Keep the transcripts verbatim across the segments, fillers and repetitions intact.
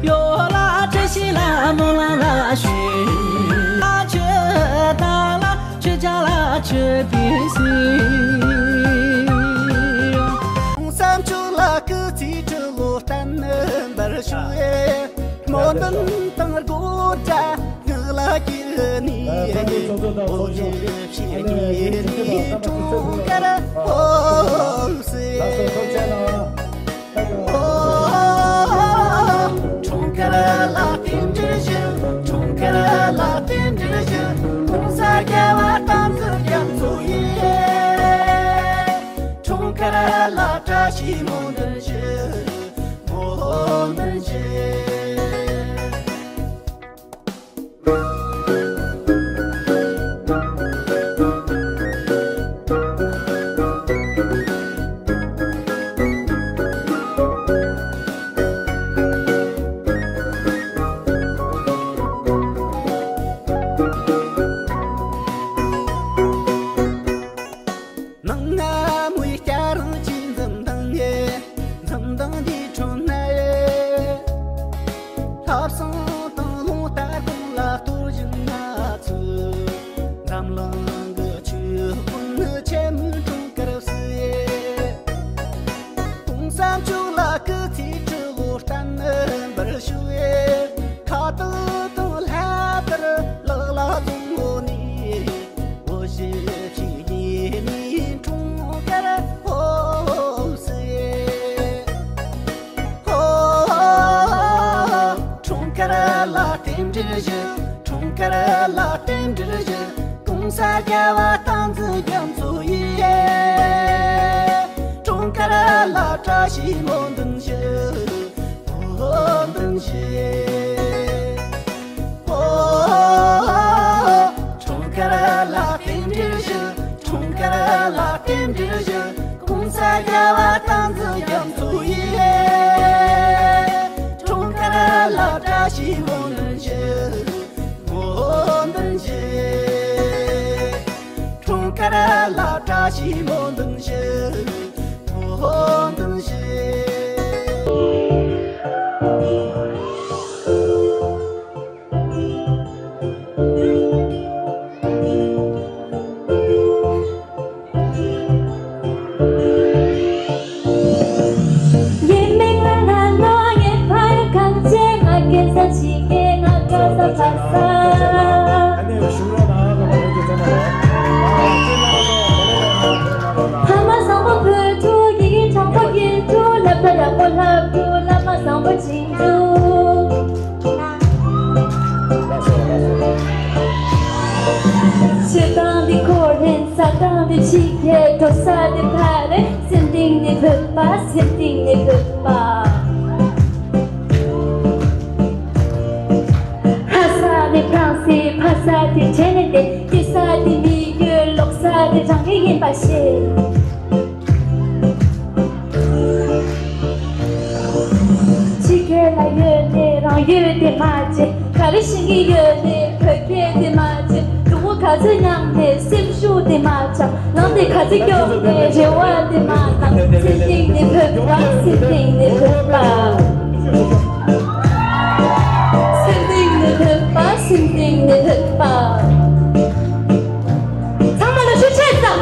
ཡོ་ལ་བཀྲ་ཤིས་ལ་སྨོན་ལམ་ལ་ཞུ། ལ་ཆོས་དང་ལ་ཆོས་ཅག་ལ་ཆོས་པའི་སྲིད། ཁོང་བསམ་སྤྱོད་ལ་སྐུ་ཚེ་ཁྲི་ལོ་བརྟན་པར་ཤོག་སྨོན་འདུན་དང་དགོངས་བཀྲ་ངག་ལ་གྱེར་ནས། འོ་ཡེ་ཕྱི་ཉིན་ནི་འཁྲུངས་སྐར་འོ་སྲིད། འཁྲུངས་སྐར་ལ་རྟེན་འབྲེལ་ཞུ། འཁྲུངས་སྐར་ལ་རྟེན་འབྲེལ་ཞུ། ༸གོང་ས་༸རྒྱལ་བ་དམ་འཛིན་རྒྱ་མཚོ་ཡི། འཁྲུངས་སྐར་ལ་བཀྲ་ཤིས་སྨོན་འདུན་ཞུ། སྨོན་འདུན་ཞུ། ནང་ང་མོའི་སྐྱ་རེངས་ཀྱི་འཛུམ་མདངས་ཡེ། འཛུམ་མདངས་འདི་ཁྲོད་ན་ཡེ། ལྷ་བསང་དང་རླུང་རྟ་གུང་ལ་གཏོར་བཞིན་ན་ཚུལ། འཛམ་གླིང་གི་ཆོས་དཔོན་ནི་ཆེན་མོའི་འཁྲུངས་སྐར་བསུ་ཡེ། ༸གོང་ས་མཆོག་ལ་སྐུ་ཚེ་ཁྲི་ལོ་བརྟན་པར་ཤོག་ཁ་བཏགས་དང་ལྷ་བཏགས་ལག་ལ་བཟུང་ངོ་ནས། འོ་ཞེ་ཞེ་ཉེ་ནས་འཁྲུངས་སྐར་འོ་སྲིད། འོ། འཁྲུངས་སྐར་ལ་རྟེན་འབྲེལ་ཞུ། འཁྲུངས་སྐར་ལ་རྟེན་འབྲེལ་ཞུ། ༸གོང་ས་༸རྒྱལ་བ་དམ་འཛིན་རྒྱ་མཚོ་ཡི། འཁྲུངས་སྐར་ལ་བཀྲ་ཤིས་སྨོན་འདུན་ཞུ། སྨོན་འདུན་ཞུ། འོ། འཁྲུངས་སྐར་ལ་རྟེན་འབྲེལ་ཞུ། འཁྲུངས་སྐར་ལ་རྟེན་འབྲེལ་ཞུ། ༸གོང་ས་༸རྒྱལ་བ་དམ་འཛིན་རྒྱ་མཚོ་ཡི། འཁྲུངས་སྐར་ལ་བཀྲ་ཤིས་སྨོན་འདུན་ཞུ། སྨོན་འདུན་ཞུ། འཁྲུངས་སྐར་ལ་བཀྲ་ཤིས་སྨོན་འདུན་ཞུ། སྨོན་འདུན་ཞུ། ཕ་མ་བཟང་པོ་བུ་ཕྲུག་ཡི་གེ་དྲང་པོ་ཡིན་ཕྲུག་སློབ་གྲྭ་ཡག་པོ་སློབ་ཕྲུག་བླ་མ་བཟང་པོ་བྱིན་ཕྲུག་ཆོས་སྟངས་འདི་ཁོ་རེད། ས་སྟངས་འདི་ཕྱི་ཁྱེར། འགྲོ་ས་འདི་ཕ་རེད། སེམས་གཏིང་ནས་བོད་པ། སེམས་གཏིང་ནས་བོད་པ། ལྷ་ས་འདི་ཕ་རན་སི། ཕ་ས་འདི་ཁྲེ་ནི་ཏི། སྐྱེ་ས་འདི་མི་ཡུལ། ལོག་ས་འདི་རང་གི་ཡིན་པ་ཤེས། ཕྱི་རྒྱལ་ལ་ཡོད་ནས་རང་ཡུལ་དེ་མ་བརྗེད། ག་རེ་ཤེས་ཀྱི་ཡོད་ནས་བོད་སྐད་དེ་མ་བརྗེད། སྡུག་པོ་ག་ཚོད་མྱངས་ནས་སེམས་ཤུགས་དེ་མ་ཆག་ལམ་དེ་ག་ཚོད་སྐྱོབ་ནས་རེ་བ་དེ་མ་བླངས། སེམས་གཏིང་ནས་བོད་པ། སེམས་གཏིང་ནས་བོད་པ། སེམས་གཏིང་ནས་བོད་པ། སེམས་གཏིང་ནས་བོད་པ། ཚང་མ་ལ་ཤུགས་ཆེ་ཙམ།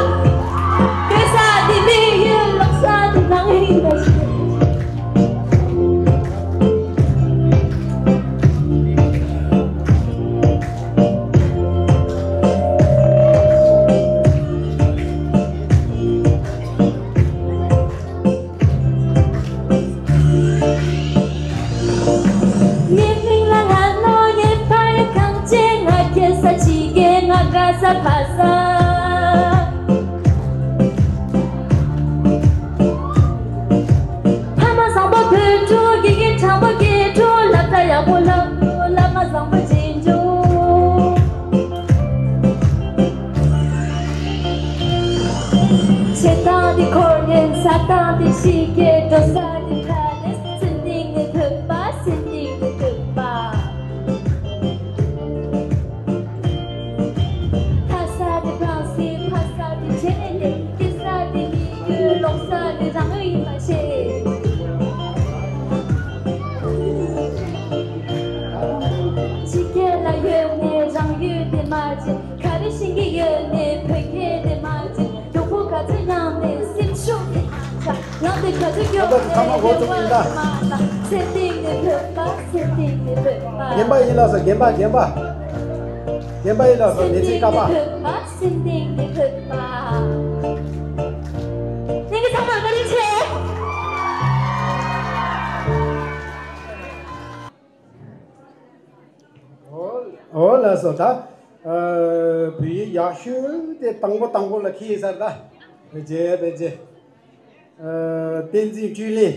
སྐྱེ་ས་འདི་མི་ཡུལ། ལོག་ས་འདི་རང་ཡིན་པ་ཤེས། ད་ལྟ་ཚང་མ་འགོ་ཚུགས་ཡིན་ད། རྒན་པ་ཡིན་ལགས་སོ། རྒན་པ། རྒན་པ། རྒན་པ་ཡིན་ལགས་སོ། མི་ཚེ་བཀའ་པ། འོ་ལགས་སོ། ད་བོད་ཡིག་ཡག་ཤོས་དེ་དང་པོ་དང་པོ་ལ་ཁེལ་ཚར་ད། བེ་ཇེ་བེ་ཇེ། བསྟན་འཛིན་ཀྲུའུ་ལི།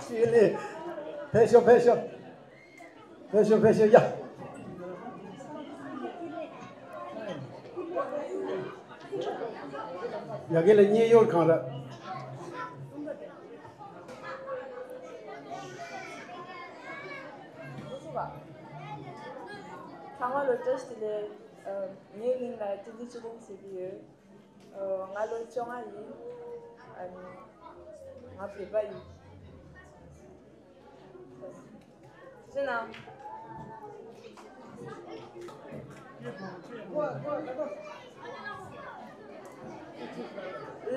ཀྲུའུ་ལི། ཕེབས་ཤོག་ཕེབས་ཤོག་ཕེབས་ཤོག་ཕེབས་ཤོག་ཡ། ཡ་གི་ལ་མཉན་ཡོད་གང་ར། ཚང་མ་ལ་བཀྲ་ཤིས་བདེ་ལེགས། ངའི་མིང་ལ་བསྟན་འཛིན་ཆོས་ལྡན་ཟེར་གྱི་ཡོད། ང་ལོ་བཅོ་ལྔ་ཡིན། ང་བོད་པ་ཡིན། ཅི་ན།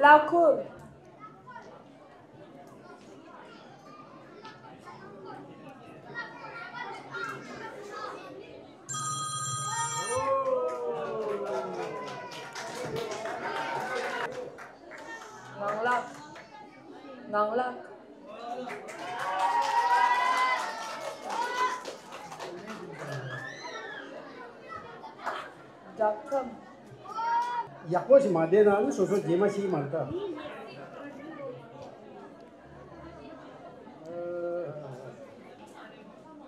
གླ་འཁོར། ངང་ལག་ངང་ལག་སྒྲ་ཁམས། ཡག་པོ་ཞིག་མ་བསྡད་ན་ནི་སོ་སོ་རྗེས་མ་ཤེས་མ་རེད་ད།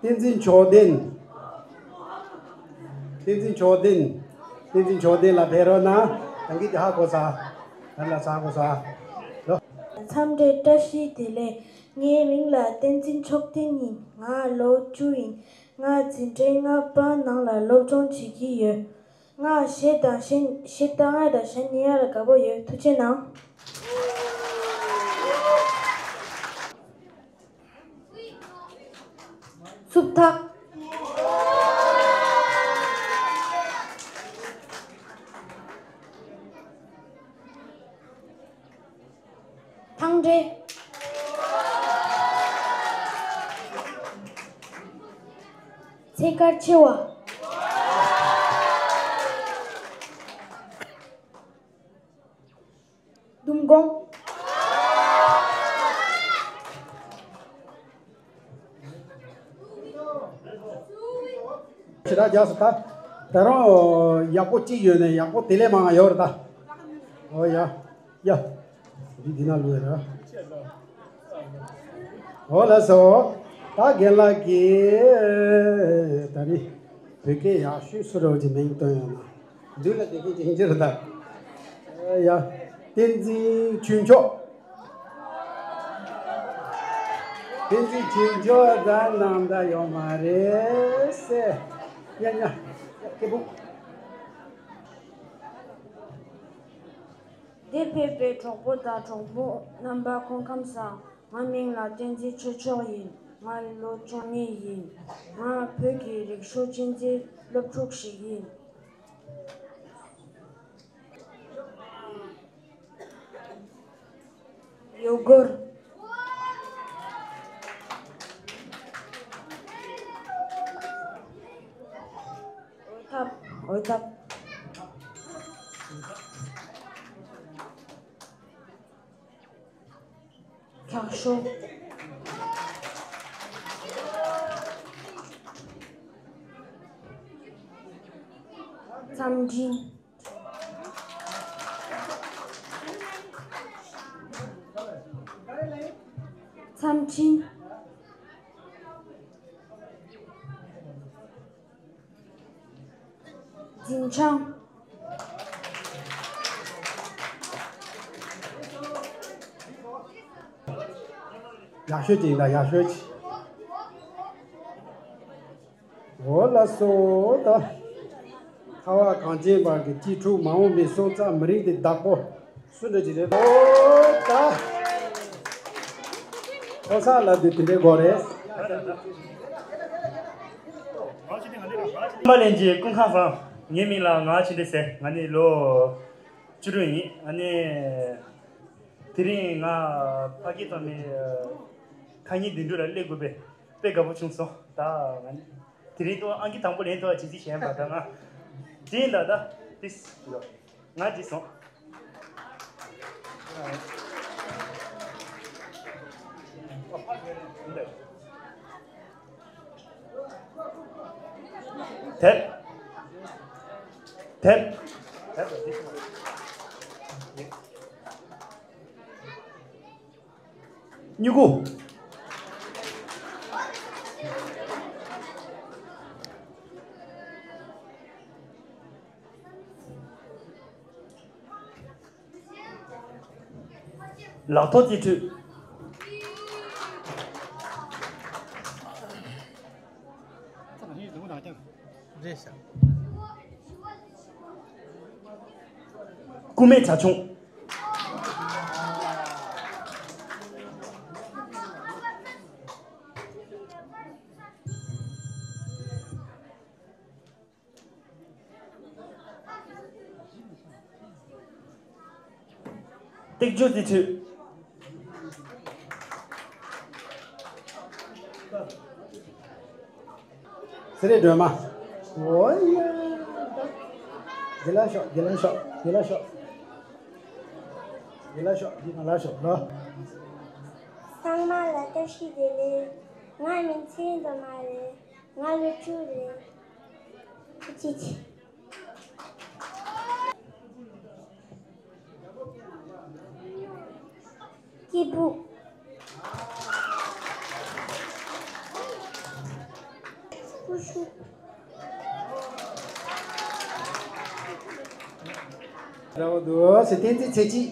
བསྟན་འཛིན་མཆོག་ལྡན། བསྟན་འཛིན་མཆོག་ལྡན། བསྟན་འཛིན་མཆོག་ལྡན་ལ་ཕེབས་རོགས་གནང་། ད་གིན་དེ་ཧ་གོ་ས། ད་ལ་ས་གོ་ས། ལོ། འཚམས་འདྲི་བཀྲ་ཤིས་བདེ་ལེགས། ངའི་མིང་ལ་བསྟན་འཛིན་མཆོག་ལྡན་ཡིན། ང་ལོ་བཅུ་ཡིན། ང་འཛིན་གྲྭའི་ལྔ་པ་ནང་ལ་སློབ་སྦྱོང་བྱེད་ཀྱི་ཡོད། ང་གཞས་དང་གཞས་གཞས་གཏང་ཡ་དང་གཞས་ཉན་ཡ་ལ་དགའ་པོ་ཡོད། ཐུགས་རྗེ་གནང་། རྩུབ་ཐག་ཐང་འབྲས། ཚེ་དཀར་ཆེ་བ། ལྡུམ་སྒོང་། ཞེ་དྲག་རྒྱག་སོང་ད། ད་རུང་ཡག་པོ་གཅིག་ཡོད་ནས་ཡག་པོ་དེ་ལས་མང་བ་ཡོད་རེད་ད། ཨོ་ཡ། ཡ། འདི་འདི་ན་ལུས་ར། ཨོ་ལགས་སོ། ད་རྒན་ལགས་ཀྱིས་ད་རེས་བོད་སྐད་ཡག་ཤོས་སུ་རེད་ཅེས་མིང་བཏོན་ཡོད་ན། འདུག་ལ་དེ་གིན་ཅིག་ཅིག་རེད་ད། ཨོ་ཡ། བསྟན་འཛིན་ཆོས་མཆོག་བསྟན་འཛིན་ཆོས་མཆོག་ད་ནང་ད་ཡོད་མ་རེད་ཟེར། ཉ་ཉ། སྐད་སྦུག་འདིར་ཕེབས་པའི་གྲོགས་པོ་དང་གྲོགས་མོ་རྣམ་པ་སྐུ་ཁམས་བཟང་། ང་མིང་ལ་བསྟན་འཛིན་ཆོས་མཆོག་ཡིན། ང་ལོ་བཅོ་ལྔ་ཡིན། ང་བོད་ཀྱི་རིག་གཞུང་ཅན་གྱི་སློབ་ཕྲུག་ཞིག་ཡིན། ཡུ་གུར། འོད་ཐབས། འོད་ཐབས། འཁྱག་ཤོག་མཚམས་སྤྲིན། མཚམས་སྤྲིན། འཛིན་བྱང་། ཡག་ཤོས་ཅིག་ཡིན་ད་ཡག་ཤོས་ཅིག་འོ་ལགས་སོ་ད། ཁ་བ་གངས་ཅན་པ་གི་གཅེས་ཕྲུག་མ་འོངས་པའི་སོན་རྩ་མི་རིགས་འདི་བདག་པོ་སུ་འདྲ་ཅིག་རེད། ཨོ་ད། ཕོ་གསར་ལབ་དུས་དེ་འདྲའི་དགོས་རེད། པ་ལེན་གྱི་སྐུ་ཁམས་བཟང་། ངའི་མིང་ལ་ངག་ཆེ་འདྲི་ཟེར། ང་ནི་ལོ། བཅུ་དྲུག་ཡིན། ཨ་ནི་དེ་རིང་ང་ཕ་གི་ཚང་མའི་ཁ་ཉིན་བདུན་ཕྲག་ལ་སླེབས་དགོས་པས་དཔེ་དགའ་པོ་བྱུང་སོང་། ད་ང་ནི་དེ་རིང་ཏོ་ཨང་ཀི་དང་པོ་ལེན་ཐུབ་པ་བྱེད་རྩིས་བྱས་པ། ད་ང་དེ་ཡིན། ད་ད་དེ་ཡོ། ང་འགྲིག་སོང་། དེབ། དེབ། སྨྱུ་གུ། ལག་ཐོག་རྩིས་འཕྲུལ། རེད་ཤག་རྐུ་མའི་བྱ་ཁྱུང་། སྟེགས་འཇུག་རྩིས་འཕྲུལ། སེ་རེ་སྒྲོལ་མ། འོ་ཡ། དགེ་ལགས་ཤོག་དགེ་ལགས་ཤོག་དགེ་ལགས་ཤོག་དགེ་ལགས་ཤོག་འདི་ང་ལ་ཤོག་ལོ། ཚང་མ་ལ་བཀྲ་ཤིས་བདེ་ལེགས། ང་མིང་ཚེ་རིང་སྒྲོལ་མ་རེད། ང་ལོ་བཅུ་རེད། ཅི་ཅི། སྐྱིད་པོ། ཀུ་ཤུ། ར་བ་དུ་སི་བསྟན་འཛིན་ཚེ་སྐྱིད།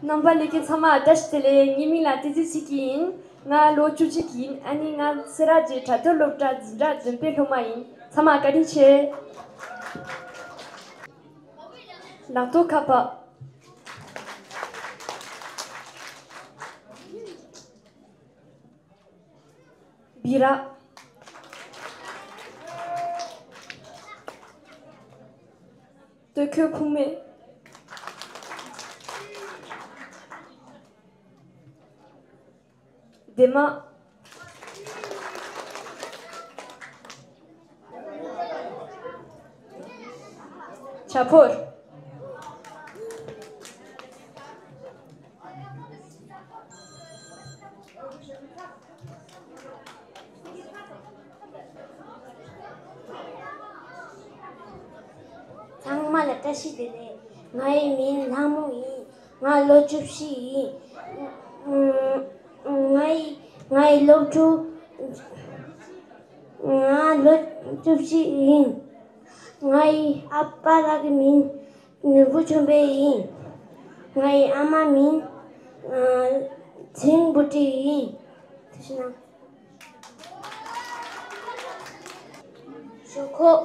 རྣམ་པ་ལྷན་རྒྱས་ཚང་མ་བཀྲ་ཤིས་བདེ་ལེགས། ངའི་མིང་ལ་བསྟན་འཛིན་ཚེ་སྐྱིད་ཡིན། ང་ལོ་བཅུ་གཅིག་ཡིན། ཨ་ནི་ང་སེ་ར་བྱེས་དྲ་ཐོག་སློབ་གྲྭ་འཛིན་གྲྭ་བདུན་པའི་སློབ་མ་ཡིན། ཚང་མ་བཀའ་དྲིན་ཆེ། ལག་ཐོག་ཁ་པར། སྦི་རག་སྟོད་ཁོས་ཁུག་མེད། སྡེར་མ། བྱ་ཕོར། ཚང་མ་ལ་བཀྲ་ཤིས་བདེ་ལེགས། ང་ཡི་མིང་ལྷ་མོ་ཡིན། ང་ལོ་བཅུ་བཞི་ཡིན། ང་ཡི་ང་ཡི་སློབ་ཕྲུག་ང་ལོ་བཅུ་བཞི་ཡིན། ང་ཡི་ཨ་ཕ་ལགས་ཀྱི་མིང་ནོར་བུ་ཆོས་འཕེལ་ཡིན། ང་ཡི་ཨ་མ་མིང་ཚེ་རིང་བུ་ཁྲིད་ཡིན། ཐུགས་རྗེ་གནང་། ཞོག་ཁོག་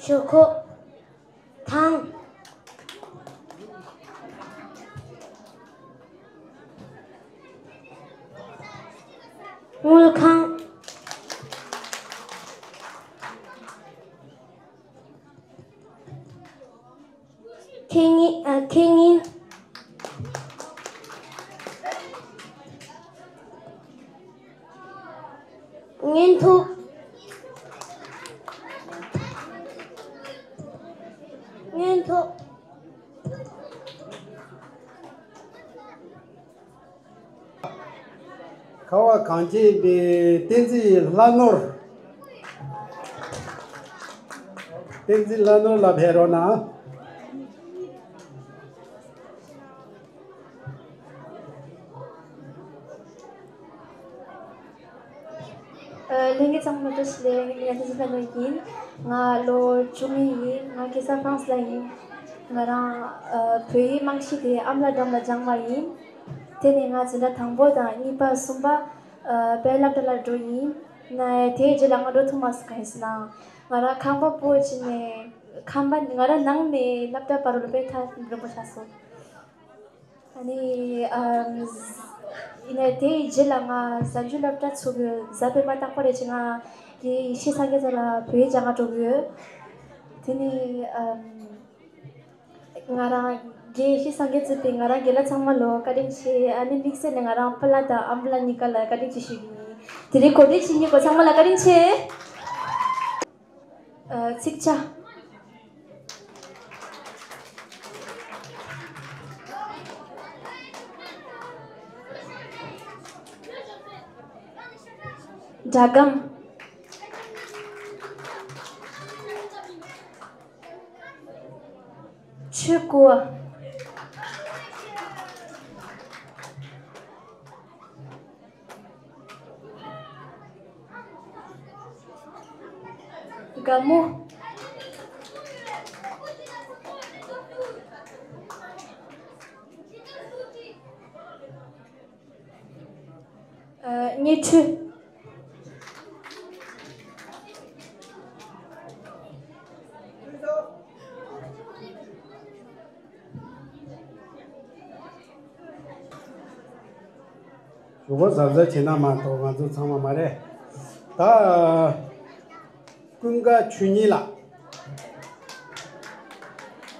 ཞོག་ཁོག་ཐང་། དངུལ་ཁང་། ཁེ་ཉིན། ཨ། ཁེ་ཉིན། བརྙན་ཐུང་། བརྙན་ཐུང་། ཁ་བ་གངས་ཅན་པའི་བསྟན་འཛིན་ལྷ་ནོར། བསྟན་འཛིན་ལྷ་ནོར་ལ་ཕེབས་རོགས་གནང་། ཨ། ལྷན་རྒྱས་ཚང་མ་བཀྲ་ཤིས་བདེ་ལེགས། ངའི་མིང་ལ་བསྟན་འཛིན་ལྷ་ནོར་ཡིན། ང་ལོ་བཅུ་གཉིས་ཡིན། ང་གེ་སར་ཧྥ་རན་སི་ལ་ཡིན། ང་རང་ཨ་བོད་ཡིག་རྨང་གཞི་དེ་ཨ་མ་ལགས་འགྲམ་ལ་སྦྱངས་པ་ཡིན། དེ་ནས་ང་འཛིན་གྲྭ་དང་པོ་དང་གཉིས་པ་གསུམ་པ་ཨ་དཔལ་སློབ་གྲྭ་ལ་འགྲོ་ཡིན། ན་དེའི་རྗེས་ལ་ང་འགྲོ་ཐུབ་མ་སོང་། ག་ཡིན་ཟེར་ན། ང་རང་ཁང་པ་པོ་ཅིག་ནས་ཁང་པ་ང་རང་ནང་ནས་སློབ་གྲྭ་བར་ལ་དཔེ་ཐག་རིང་པོ་ཆགས་སོང་། ཨ་ནི་ཨམ། ཡིན་ནའི་དེའི་རྗེས་ལ་ང་གཟའ་མཇུག་སློབ་གྲྭ་ཚུགས་ཡོད། གཟའ་སྤེན་པ་རྟག་པར་རེ་ཆེ་ང་རྒན་ཡེ་ཤེས་སངས་རྒྱས་རྩ་ལགས་བོད་ཡིག་སྦྱང་ག་འགྲོ་གི་ཡོད། དེ་ནི་ཨམ། ང་རང་རྒན་ཡེ་ཤེས་སངས་རྒྱས་གཙོས་པའི་ང་རང་རྒན་ལགས་ཚང་མ་ལ་བཀའ་དྲིན་ཆེ། ཨ་ནི་དམིགས་བསལ་ནས་ང་རང་པཱ་ལགས་དང་ཨ་མ་ལགས་གཉིས་ཀ་ལ་བཀའ་དྲིན་ཆེ་ཞུ་གི་ཡིན། དེ་རིང་གོ་སྒྲིག་བྱེད་མཁན་ཚང་མ་ལ་བཀའ་དྲིན་ཆེ། ཨ། ཚིག་ཆ། སྒྲ་སྒམ། ཆུ་ཀུ་བ། སྒ་མོ། ཨ། ཉི་ཁྲི། ཞོགས་པ་གཟབ་གཟབ་བྱེད་ན་མ་གཏོགས་ང་ཚོ་ཚང་མ་མ་རེད། ད། ཀུན་དགའ་ཆོས་ཉིད་ལགས།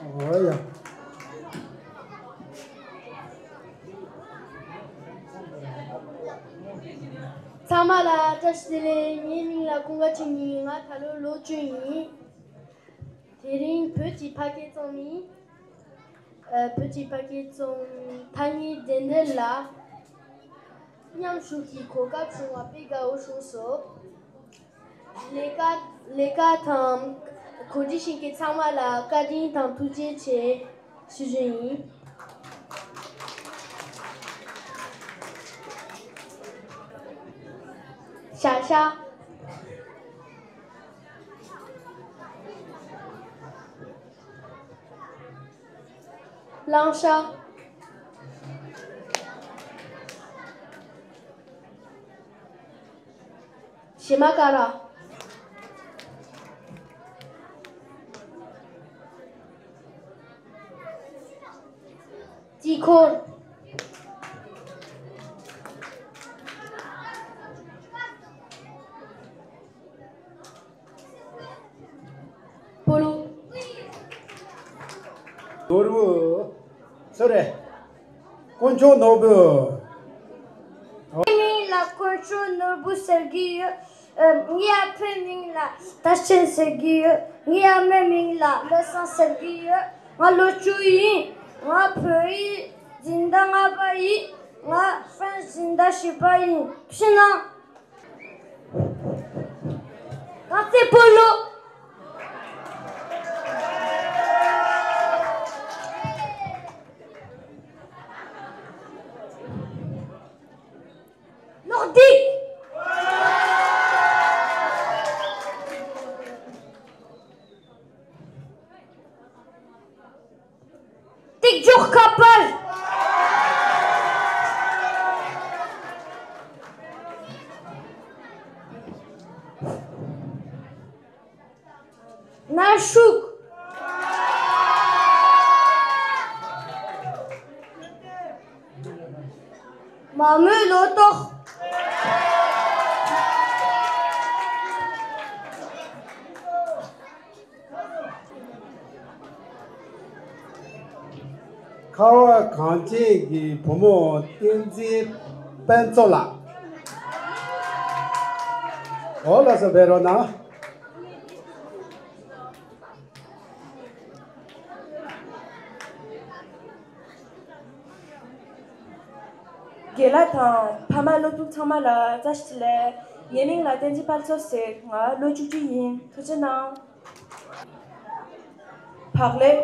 ཨོ་ཡ། ཚང་མ་ལ་བཀྲ་ཤིས་བདེ་ལེགས། ངའི་མིང་ལ་ཀུན་དགའ་ཆོས་ཉིད། ང་ད་ལོ་ལོ་བཅུ་ཡིན། དེ་རིང་བོད་ཀྱི་ཕ་སྐད་རྩོམ་ཡིན། ཨ། བོད་ཀྱི་ཕ་སྐད་རྩོམ་ཐ་སྙད་འགྲན་བསྡུར་ལ་མཉམ་ཞུགས་ཀྱི་གོ་སྐབས་བྱུང་བ་དཔེ་དགའ་བོ་བྱུང་སོང་། ལས་ཀ་ལས་ཀ་དང་གོ་སྒྲིག་བྱེད་མཁན་ཚང་མ་ལ་བཀའ་དྲིན་དང་ཐུགས་རྗེ་ཆེ་ཞུ་རྒྱུ་ཡིན། ཤ་ཤ། གླང་ཤ། བྱེ་མ་ཀ་ར། དཀྱིལ་འཁོར། སྤོ་ལོ། ནོར་བུ། སུ་རེད། དཀོན་མཆོག་ནོར་བུ། ངའི་མིང་ལ་དཀོན་མཆོག་ནོར་བུ་ཟེར་གྱི་ཡོད། ཨ། ངའི་ཨ་ཕའི་མིང་ལ་དར་ཆེན་ཟེར་གྱི་ཡོད། ངའི་ཨ་མའི་མིང་ལ་བློ་བཟང་ཟེར་གྱི་ཡོད། ང་ལོ་བཅུ་ཡིན། ང་བོད་ཡིག་འཛིན་གྲྭ་ལྔ་པ་ཡིན། ང་ཧྥ་རན་སི་འཛིན་གྲྭ་བཞི་པ་ཡིན། ཕྱི་ནང་། རྐང་རྩེད་སྤོ་ལོ། གློག་རྡིབ། ཏིག་ཅོག་ཁ་པར། ནར་ཤུགས། མ་རྨོས་ལོ་ཏོག་ཁ་བ་གངས་ཅན་གྱི་བུ་མོ་བསྟན་འཛིན་དཔལ་མཚོ་ལགས། འོ་ལགས་སོ་འབད་རོགས་གནང་། རྒན་ལགས་དང་ཕ་མ་སློབ་ཕྲུག་ཚང་མ་ལ་བཀྲ་ཤིས་བདེ་ལེགས། ངའི་མིང་ལ་བསྟན་འཛིན་དཔལ་མཚོ་ཟེར། ང་ལོ་བཅུ་གཅིག་ཡིན། ཐུགས་རྗེ་གནང་། བག་ལེབ།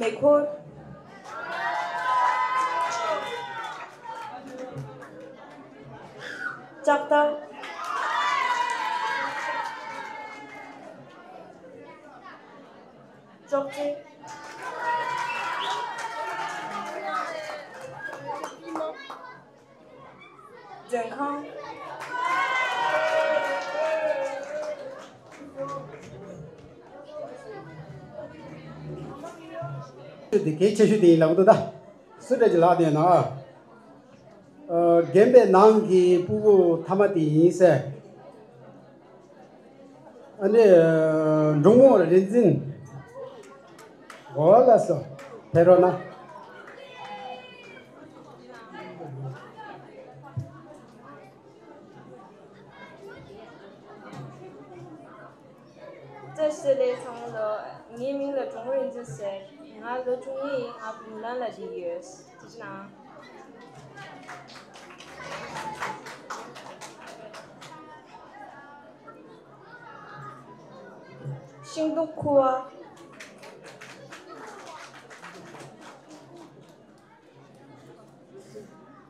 མེ་འཁོར། ལྕགས་ཐག། ཅོག་ཙེ། ལྗང་ དེ་གལ་ཆེ་ཤོས་དེ་ཡིན་ལབ་འདུག་ད། སུ་འདྲ་ཅིག་ལབ་བསྡད་ན། ཨ། རྒན་པའི་ནང་གི་སྤུ་གུ་མཐའ་མ་དེ་ཡིན་ཟེར། ཨ་ནི། འབྲུག་མོ་རིག་འཛིན། འོ་ལགས་སོ། ཕེབས་རོགས་གནང་། བཀྲ་ཤིས་བདེ་ལེགས་ཚང་མ་ལ། ངའི་མིང་ལ་འབྲུག་མོ་རིག་འཛིན་ཟེར། ང་ལོ་བཅུ་གཉིས་ཡིན། ང་བུ་ལོན་ལ་བསྡད་ཡོད། ཐུགས་རྗེ་གནང་། ཤིང་སྡོང་ཁུ་བ།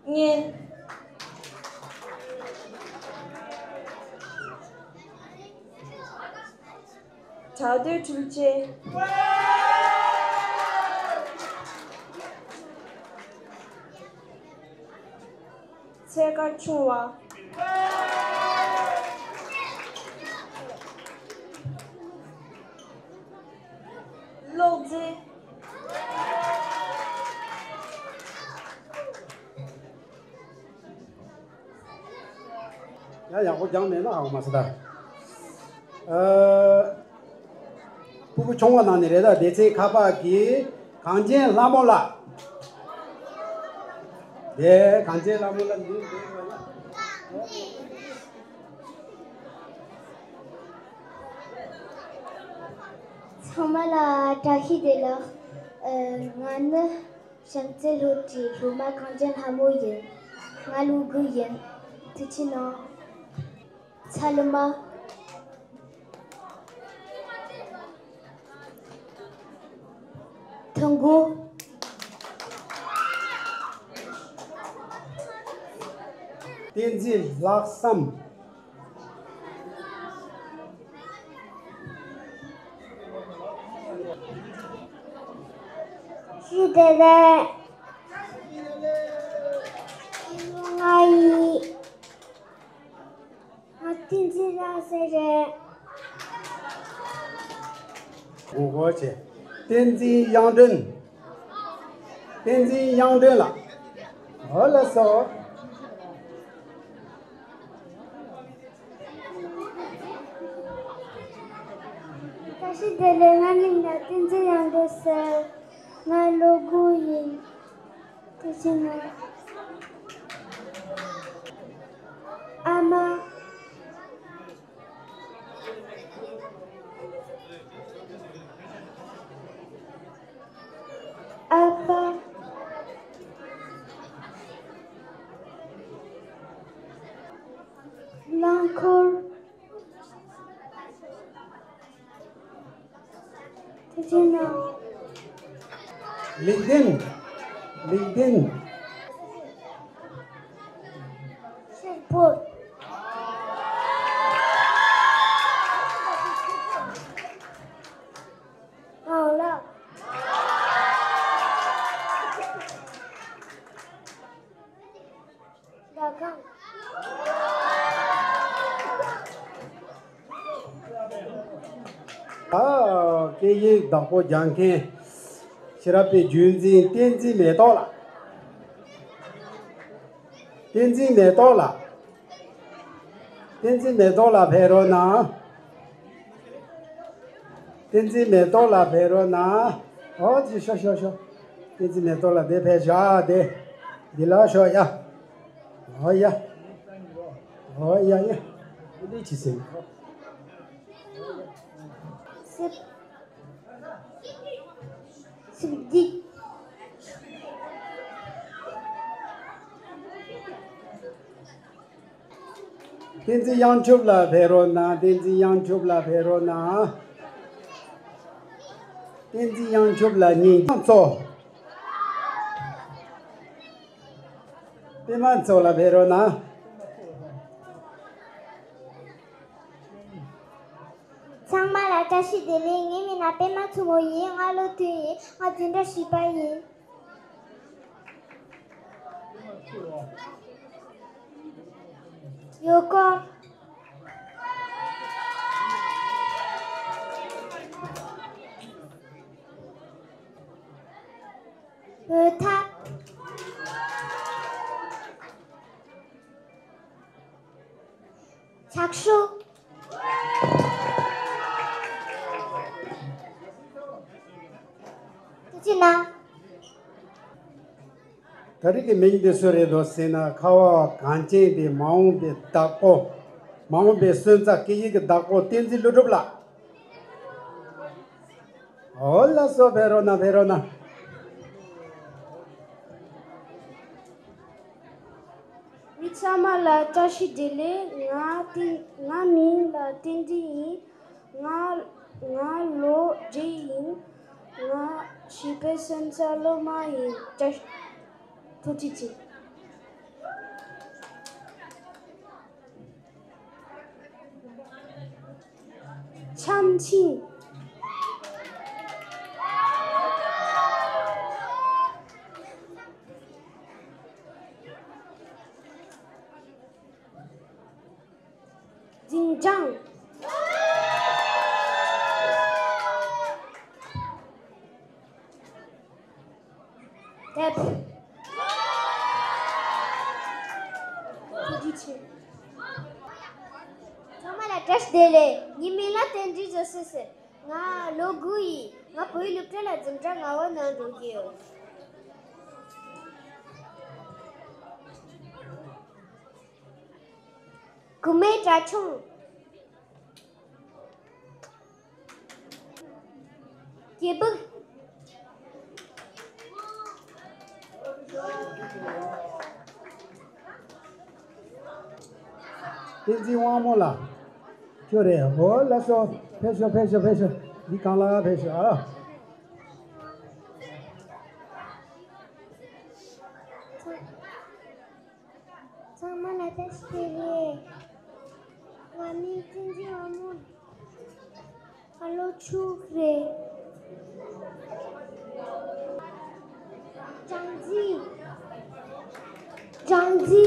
གཉེན། བྲག་རྡོའི་འཕྲུལ་ཆས། ཚད་བཀག་ཆུང་བ། གློག་རྫས། ཡང་ཡག་པོ་སྦྱངས་མེད་ན་ཧ་གོ་མ་སོང་ད། ཨ། སྤུ་གུ་ཆུང་བ་ནང་ནས་རེད་ད། སྡེ་ཚན་ཁ་པར་གྱི་གངས་ཅན་ལྷ་མོ་ལགས། དེ་གངས་ཅན་ལྷ་མོ་ལགས་འདི་འདི་ཚང་མ་ལ་བཀྲ་ཤིས་བདེ་ལེགས། ཨ། ང་ནི་བྱམས་བརྩེ་སློབ་གྲྭའི་སློབ་མ་གངས་ཅན་ལྷ་མོ་ཡིན། ང་ལོ་དགུ་ཡིན། ཐུགས་རྗེ་གནང་། ཚ་ལུ་མ། ཐུང་གུ། བསྟན་འཛིན་ལྷག་བསམ། ཤི་དེ་ལས་ང་ཡི། ང་བསྟན་འཛིན་རང་ཟེར་རེད། ངོ་རྒོལ་བྱེད། བསྟན་འཛིན་དབྱངས་སྒྲོན། བསྟན་འཛིན་དབྱངས་སྒྲོན་ལགས། འོ་ལགས་སོ། བཀྲ་ཤིས་བདེ་ལེགས། ང་མིང་ལ་བསྟན་འཛིན་དབྱངས་སྒྲོན་ཟེར། ང་ལོ་དགུ་ཡིན། དེ་བཞིན་ནོ། ཨ་མ། ཨ་ཕ། རླངས་འཁོར། དེ་བཞིན་ནོ། ལིག་ལྡན། ལིག་ལྡན། ཤེལ་ཕོར། ཨང་ལགས། ཨ། སྐད་ཡིག་བདག་པོ་རྒྱག་མཁན་ཤེས་རབ་པའི་རྒྱུད་འཛིན་བསྟན་འཛིན་མེ་ཏོག་ལགས། བསྟན་འཛིན་མེ་ཏོག་ལགས། བསྟན་འཛིན་མེ་ཏོག་ལགས་ཕེབས་རོགས་གནང་། བསྟན་འཛིན་མེ་ཏོག་ལགས་ཕེབས་རོགས་གནང་། ཨོ་ཙི། ཤོག་ཤོག་ཤོག་བསྟན་འཛིན་མེ་ཏོག་ལགས་དེ་ཕེབས་ཤོག་ཨ། དེ་འདི་ལ་ཤོག་ཡ། ཨོ་ཡ། ཨོ་ཡ་ཡ། འདི་ཅི་ཟེར། སིབ། སིབ་འདི། བསྟན་འཛིན་དབྱངས་ཕྱུག་ལགས་ཕེབས་རོགས་གནང་། བསྟན་འཛིན་དབྱངས་ཕྱུག་ལགས་ཕེབས་རོགས་གནང་། བསྟན་འཛིན་དབྱངས་ཕྱུག་ལགས་གཉིས་ཀྱང་གཙོ། པད་མ་མཚོ་ལགས་ཕེབས་རོགས་གནང་། ཚང་མ་ལ་བཀྲ་ཤིས་བདེ་ལེགས། ངའི་མིང་ལ་པད་མ་མཚོ་མོ་ཡིན། ང་ལོ་བདུན་ཡིན། ང་འཛིན་གྲྭ་བཞི་པ་ཡིན། ཡོ་ཀོ། ཤོ། ཐུགས་རྗེ་གནང་། ད་རེས་ཀྱི་མིང་འདི་སུ་རེད་འདུག་ཟེར་ན། ཁ་བ་གངས་ཅན་པའི་མ་འོངས་པའི་བདག་པོ། མ་འོངས་པའི་སོན་རྩ་སྐད་ཡིག་གི་བདག་པོ་བསྟན་འཛིན་ཀླུ་སྒྲུབ་ལགས། འོ་ལགས་སོ། ཕེབས་རོགས་གནང་། ཕེབས་རོགས་གནང་། མི་ཚང་མ་ལ་བཀྲ་ཤིས་བདེ་ལེགས། ང་བསྟན་ང་མིང་ལ་བསྟན་འཛིན་ཡིན། ང་ང་ལོ་བརྒྱད་ཡིན། ང་བྱིས་པའི་སོན་རྩ་སློབ་མ་ཡིན། བཀྲ་ཤིས། ཐུགས་རྗེ་ཆེ། ཆམ་ཆིང་། འཛིན་སྐྱོང་། དེབ། ཐུགས་རྗེ་ཆེ། ཚང་མ་ལ་བཀྲ་ཤིས་བདེ་ལེགས། ངའི་མིང་ལ་བསྟན་འཛིན་བཟོད་བསྲན་ཟེར། ང་ལོ་དགུ་ཡིན། ང་བོད་ཡིག་སློབ་གྲྭ་ལ་འཛིན་གྲྭ་ལྔ་པ་ནང་འགྲོ་གི་ཡོད། རྐུན་མའི་གྲྭ་ཆུང་། སྐྱིད་སྡུག། བསྟན་འཛིན་དབང་མོ་ལགས། ཁྱོད་རེད། འོ་ལགས་སོ། ཕེབས་ཤོག་ཕེབས་ཤོག་ཕེབས་ཤོག་འདི་སྒང་ལ་ཕེབས་ཤོག་ཨ། ཚང་མ་ལ་བཀྲ་ཤིས་བདེ་ལེགས། ང་མིང་བསྟན་འཛིན་དབང་མོ། ང་ལོ་དྲུག་རེད། སྦྲང་རྩི། སྦྲང་རྩི།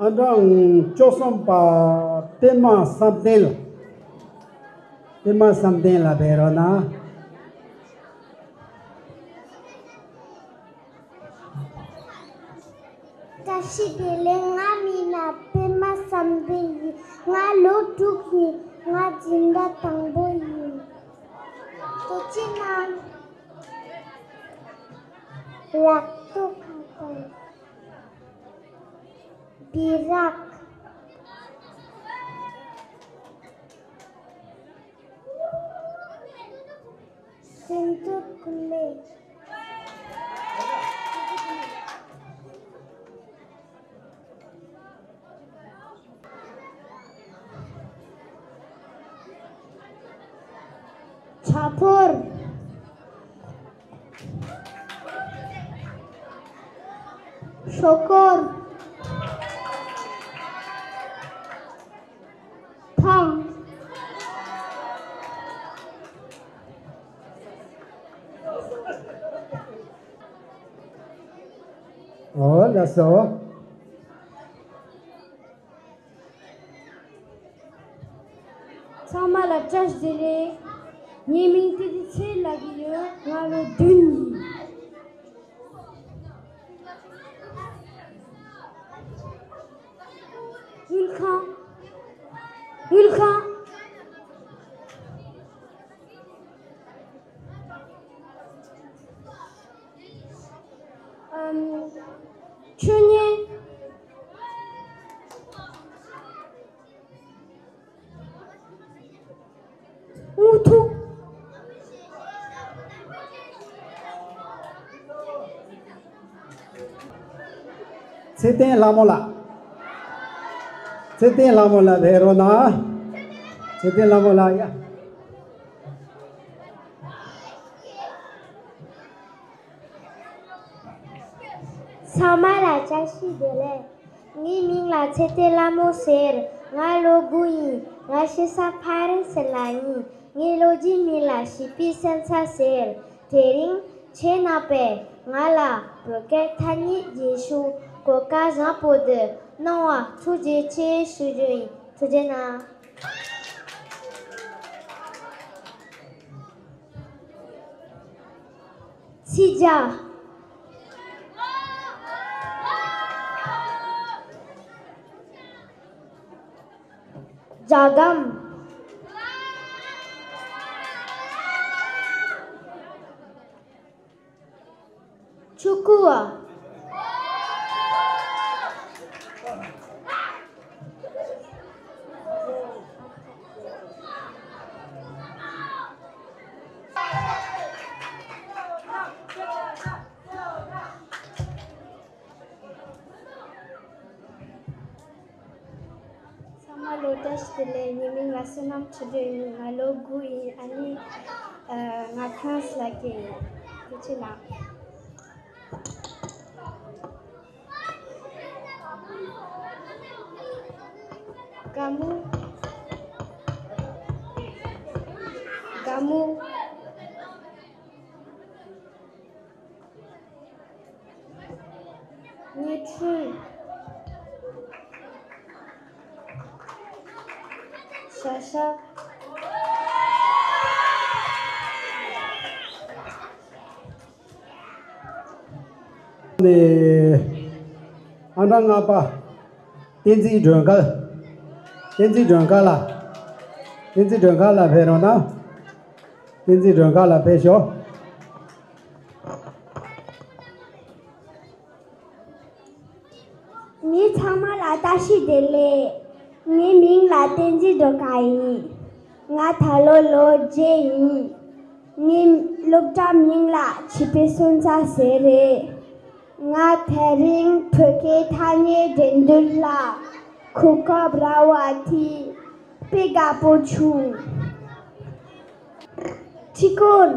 ཨང་གྲངས་བཅུ་གསུམ་པ། པད་མ་བསམ་གཏན་ལགས། པད་མ་བསམ་གཏན་ལགས་ཕེབས་རོགས་གནང་། བཀྲ་ཤིས་བདེ་ལེགས། ང་མིང་ལ་པད་མ་བསམ་གཏན་ཡིན། ང་ལོ་དྲུག་ཡིན། ང་འཛིན་གྲྭ་དང་པོ་ཡིན། ཐུགས་རྗེ་གནང་། ལག་ཐོག་ཁ་པར། སྦི་རག། སེམས་ཚོར་ཀུན་ལེགས། ཕྱག་ཕོར། ཤོག་སྐོར། ཐང་། འོ་ལགས་སོ། ཚང་མ་ལ་བཀྲ་ཤིས་བདེ་ལེགས། ངའི་མིང་བསྟན་འཛིན་ཚེ་རིང་ལབ་ཀྱི་ཡོད། ང་ལོ་བདུན་ཡིན། དངུལ་ཁང་། དངུལ་ཁང་། ཨམ། མཆོད་གཉེར། དབུ་ཐུག། ཚེ་བརྟན་ལྷ་མོ་ལགས། ཚེ་བརྟན་ལྷ་མོ་ལགས་ཕེབས་རོགས་གནང་། ཚེ་བརྟན་ལྷ་མོ་ལགས་ཡ། ཚང་མ་ལ་བཀྲ་ཤིས་བདེ་ལེགས། ངའི་མིང་ལ་ཚེ་བརྟན་ལྷ་མོ་ཟེར། ང་ལོ་དགུ་ཡིན། ང་གཤེད་ས་ཕ་རན་སི་ལ་ཡིན། ངའི་ལོ་རྒྱུས་མིང་ལ་བྱིས་པའི་སོན་རྩ་ཟེར། དེ་རིང་ཁྱེད་རྣམ་པས་ང་ལ་བོད་སྐད་ཐ་སྙད་རྒྱན་ཞུ་གོ་སྐབས་བཟང་པོ་འདི་གནང་བར་ཐུགས་རྗེ་ཆེ་ཞུ་རྒྱུ་ཡིན། ཐུགས་རྗེ་གནང་། ཚིག་བརྒྱ། སྒྲ་སྒམ། ཕྲུ་གུ། ཚང་མ་ལོ་བཀྲ་ཤིས་བདེ་ལེགས། ངའི་མིང་ལ་བསོད་ནམས་ཁྲི་སྒྲོན་ཡིན། ང་ལོ་དགུ་ཡིན། ཨ་ནི་ཨ་ང་ཁང་སླ་སྐྱེས་ཡིན། ཐུགས་རྗེ་གནང་། དགའ་མོ། དགའ་མོ། ཉི་ཁྲི། ཤ་ཤ། ནས། ཨང་གྲངས་ལྔ་པ། བསྟན་འཛིན་སྒྲོལ་དཀར། བསྟན་འཛིན་སྒྲོལ་དཀར་ལགས། བསྟན་འཛིན་སྒྲོལ་དཀར་ལགས་ཕེབས་རོགས་གནང་། བསྟན་འཛིན་སྒྲོལ་དཀར་ལགས་ཕེབས་ཤོག། མི་ཚང་མ་ལ་བཀྲ་ཤིས་བདེ་ལེགས། ངའི་མིང་ལ་བསྟན་འཛིན་སྒྲོལ་དཀར་ཡིན། ང་ད་ལོ་ལོ་བརྒྱད་ཡིན། ངའི་སློབ་གྲྭ་མིང་ལ་བྱིས་པའི་སོན་རྩ་ཟེར་རེད། ང་དེ་རིང་བོད་སྐད་ཐ་སྙད་འགྲན་བསྡུར་ལ་གོ་སྐབས་རག་པ་དེ་དཔེ་དགའ་པོ་བྱུང་། ཕྲུ་གུ།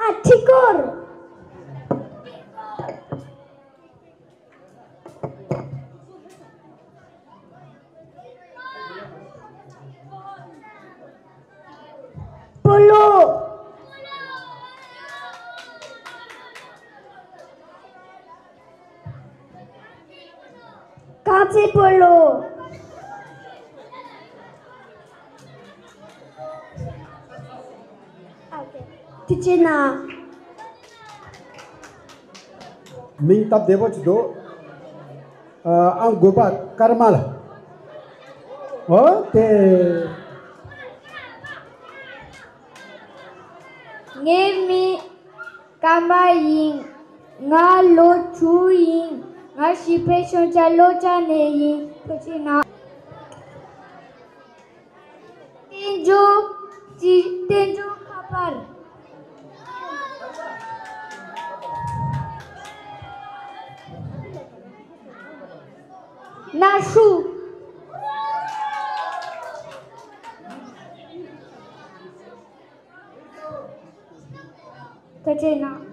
ཨ་ཕྲུ་གུ། སྤོ་ལོ། རྐང་རྩེད་སྤོ་ལོ། ཐུགས་རྗེ་གནང་། མིང་སྟབས་བདེ་པོ་ཅིག་འདུག། ཨ་ཨང་དགུ་པ་ཀརྨ་ལགས། འོ་དེ། ངའི་མིང་། ཀརྨ་ཡིན། ང་ལོ་དྲུག་ཡིན། ང་བྱིས་པའི་སོན་རྩ་ལོ་ཙཱ་ནས་ཡིན། ཐུགས་རྗེ་གནང་། བསྟན་འབྱུང་། བསྟན་འབྱུང་ཁ་པར། གནའ་ཤུལ། ཐུགས་རྗེ་གནང་།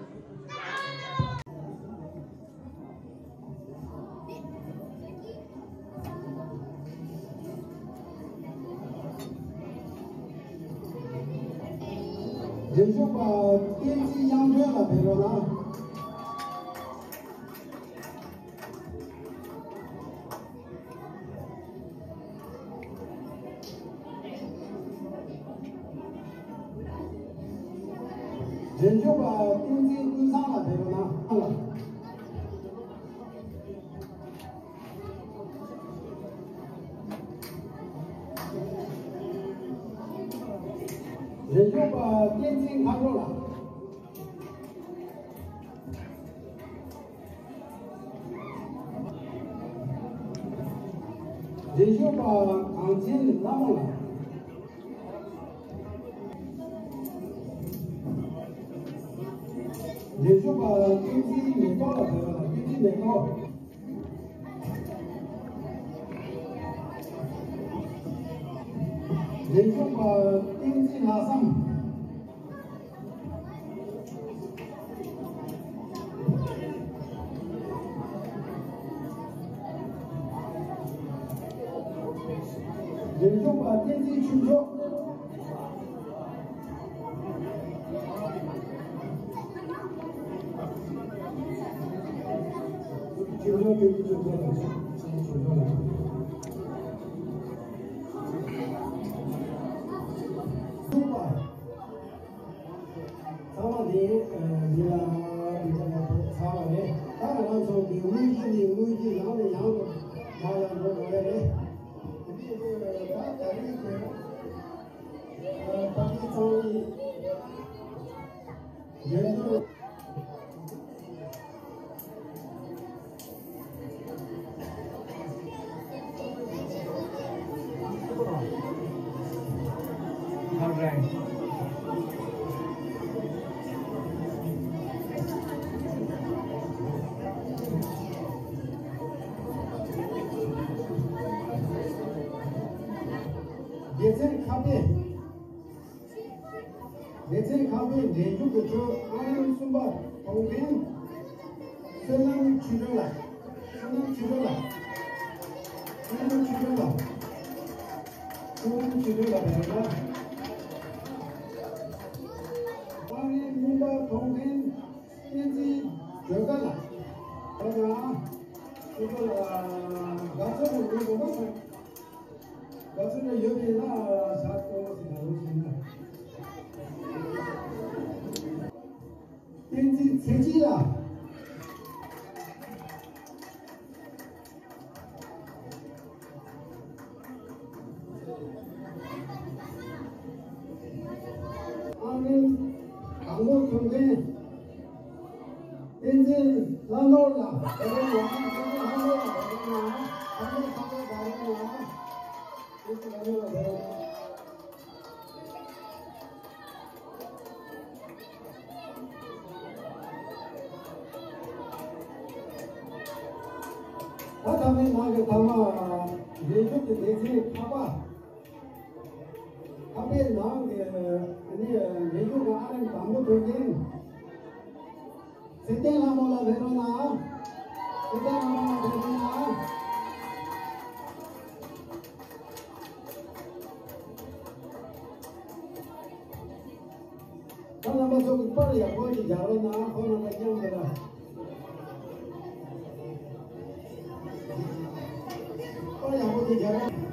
རྗེས་འཇུག་པ་བསྟན་འཛིན་དབྱངས་སྒྲོན་ལགས་ཕེབས་རོགས་གནང་། རྗེས་འཇུག་པ་བསྟན་འཛིན་ཀུན་བཟང་ལགས་ཕེབས་རོགས་གནང་། རྗེས་འཇུག་པ་བསྟན་འཛིན་མཁའ་འགྲོ་ལགས། རྗེས་འཇུག་པ་གངས་ཅན་ལྷ་མོ་ལགས། རྗེས་འཇུག་པ་བསྟན་འཛིན་མེ་ཏོག་ལགས། བསྟན་འཛིན་མེ་ཏོག། རྗེས་འཇུག་པ་བསྟན་འཛིན་ལྷག་བསམ། རྗེས་འཇུག་པ་བསྟན་འཛིན་ཆོས་མཆོག། ཆོས་མཆོག་ཆོས་ཀྱི་ཆོས་མཆོག་དང་། ཆོས་ཀྱི་ཆོས་མཆོག་དང་། ཚང་མ་འདི་འདི་ལ་འདི་ཚང་མ་ཚང་བ་རེད། ད་ང་ ཚང་གི་དངུལ་གྱི་ནས་དངུལ་གྱི་ཡང་ནས་ཡང་དུ་ཡང་ཡང་འགྲོ་དགོས་པ་རེད། དེ་འདྲའི་ད་རྒྱ་རིགས་ཀྱི་ཨ་པ་ཀི་སི་ཐན་གྱི་འགྲན་བསྡུར། སྡེ་ཚན་ཁ་པའི། སྡེ་ཚན་ཁག་པའི་འགྲན་ཞུགས་ཀྱི་ཁྲོད་ཨང་རིམ་གསུམ་པ་ཐོབ་མཁན། བསོད་ནམས་ཆོས་སྒྲོན་ལགས། བསོད་ནམས་ཆོས་སྒྲོན་ལགས། བསོད་ནམས་ཆོས་སྒྲོན་ལགས། བསོད་ནམས་ཆོས་སྒྲོན་ལགས་རེད་ལ། ཨང་རིམ་གཉིས་པ་ཐོབ་མཁན་བསྟན་འཛིན་སྒྲོལ་དཀར་ལགས། ད་ཡང་ཆོས་སྒྲོན་ལགས་དགའ་ཚོར་རེ་ངོ་མ་སོང་། ག་ཚོད་ཡོད་པའི་ན་ཞག་གཙོ་བོ་ཞིག་ལ་ལོ་ཞིག་ན། བསྟན་འཛིན་ཚེ་སྐྱིད་ལགས། ཨང་རིམ་དང་པོ་ཐོབ་མཁན། བསྟན་འཛིན་ལྷ་ནོར་ལགས། བསྟན་འཛིན་ལྷ་ནོར་ལགས། བསྟན་འཛིན་ལྷ་ནོར་ལགས། བསྟན་འཛིན་ལྷ་ནོར་ལགས། ད་ཐ་མའི་ནང་གི་ཐ་མ་འགྲན་ཞུགས་ཀྱི་སྡེ་ཚན་ཁག་པ། ཁག་པའི་ནང་གི་ཨ་ནི་འགྲན་ཞུགས་ཀྱི་ཨང་རིམ་དང་པོ་ཐོབ་མཁན། ཚེ་བརྟན་ལྷ་མོ་ལགས་ཕེབས་རོགས་གནང་། ཚེ་བརྟན་ལྷ་མོ་ལགས་ཕེབས་རོགས་གནང་། ཁོང་རྣམ་པ་ཚོ་གིས་པར་ཡག་པོ་ཅིག་རྒྱག་རོགས་གནང་། ཁོང་རྣམ་པ་མཉམ་དུ་ལ། པར་ཡག་པོ་ཅིག་རྒྱག་རོགས།